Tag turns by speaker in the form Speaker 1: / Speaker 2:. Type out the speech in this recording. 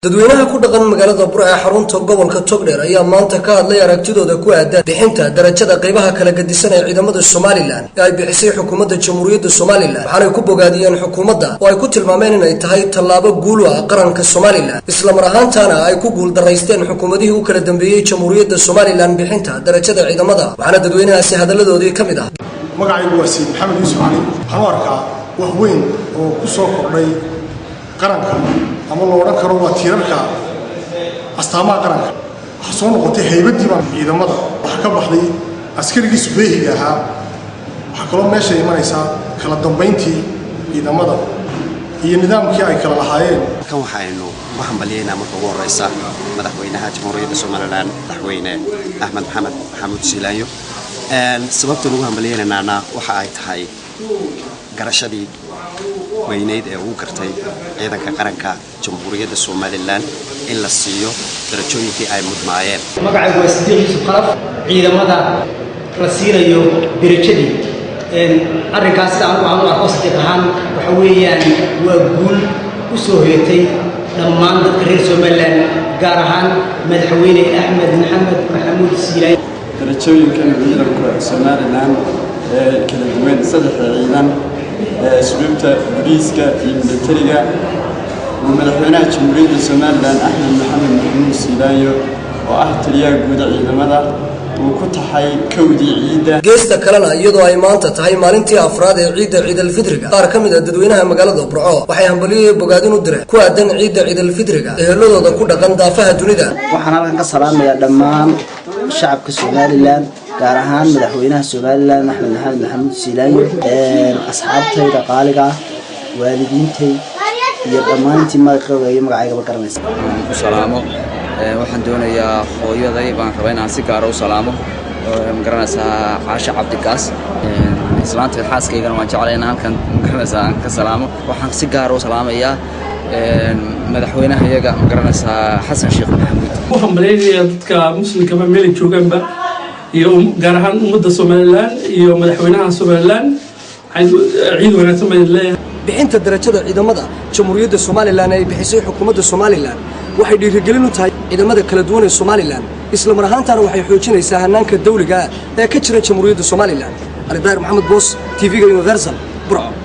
Speaker 1: Dadweynaha ku dhaqan magaalada Burco ee xarunta gobolka Togdheer ayaa maanta ka hadlay aragtidooda ku aadan bixinta darajada qaybaha kala gedisan ee ciidamada Somaliland ee ay bixisay xukuumadda Jamhuuriyadda Somaliland. Waxaanay ku bogaadiyeen xukuumadda oo ay ku tilmaameen inay tahay tallaabo guul u ah qaranka Somaliland, islamar ahaantaana ay ku guul daraysteen xukuumadihii u kala dambeeyey Jamhuuriyadda Somaliland bixinta darajada ciidamada. Waxaana dadweynahaasi hadalladoodii ka mid ah:
Speaker 2: Magacaygu waa Sayid Maxamed Yuusuf Cali. Waxaan u arkaa wax weyn oo ku soo kordhay qaranka, ama loo odhan karo waa tiirarka astaamaha qaranka. Waxaa soo noqotay haybaddii baan ciidamada. Waxaa ka baxday askarigii subeehiga ahaa. Waxaa kaloo meesha imanaysaa kala dambayntii ciidamada iyo nidaamkii ay kala lahaayeen.
Speaker 3: Halkan waxaynu ugu hambalyaynaa marka ugu horeysa madaxweynaha Jamhuuriyadda Somaliland, Madaxweyne Axmed Maxamed Maxamuud Siilaanyo. Sababtaan ugu hambalyaynaynaana waxa ay tahay garashadii weyneyd ee uu gartay ciidanka qaranka Jamhuuriyadda Somaliland in la siiyo darajooyinkii ay mudnaayeen.
Speaker 4: Magacaygu waa Sidiiq Yuusuf Khalaf. Ciidamada la siinayo derajadii, arrinkaas sida anugu aan u arko, Sidiiq ahaan, waxa weeyaan waa guul u soo hoyatay dhammaan dadka reer Somaliland, gaar ahaan Madaxweyne Axmed Maxamed Maxamuud Siilaanyo.
Speaker 5: Darajooyinkan ciidanka Somaliland ee kala duwan, saddexda ciidan ee asluubta, booliiska iyo militariga, uu madaxweynaha Jamhuuriyadda Somaliland Axmed Maxamed Maxamuud Siilaanyo, oo ah taliyaha guuda ciidamada, uu ku taxay 1-dii ciidda.
Speaker 1: Geesta kalena, iyadoo ay maanta tahay maalintii afraad ee ciidda Ciidalfidriga, qaar ka mid a dadweynaha magaalada Burco waxay hambalyo iyo bogaadin u direen ku aadan ciidda Ciidalfidriga eheladooda ku dhaqan daafaha dunida.
Speaker 6: Waxaan halkan ka salaamayaa dhammaan shacabka Somaliland, gaar ahaan madaxweynaha Somaliland Axmed Maxamed Maxamuud Siilaanyo, asxaabtayda qaaliga ah, waalidiintay iyo dhammaan intii magacooga iyo magacaygaba garanaysa.
Speaker 7: Ku salaamo. Waxaan doonayaa hooyaday baan rabaa inaan si gaara u salaamo, magaranaysaa, Caasha Cabdigaas. Islaanta xaaskaygana waan jeclay inaan halkan, magaranaysaa, aan ka salaamo. Waxaan si gaara u salaamayaa madaxweynaha iyaga, magaranaysaa, Xasan Sheekh Maxamuud.
Speaker 8: U hambalyaynaya dadka muslimkaba meelay joogaanba, iyo gaar ahaan ummadda Somaliland iyo madaxweynaha Somaliland. Ciid wanaagsan baan leeyahay.
Speaker 1: Bixinta darajada ciidamada Jamhuuriyadda Somaliland ee ay bixisay xukuumadda Somaliland waxay dhiirigelin u tahay ciidamada kala duwan ee Somaliland, isla mar ahaantaana waxay xoojinaysaa hannaanka dawliga ah ee ka jira Jamhuuriyadda Somaliland. Alidaahir Maxamed Boos, TV-ga Universal, Burco.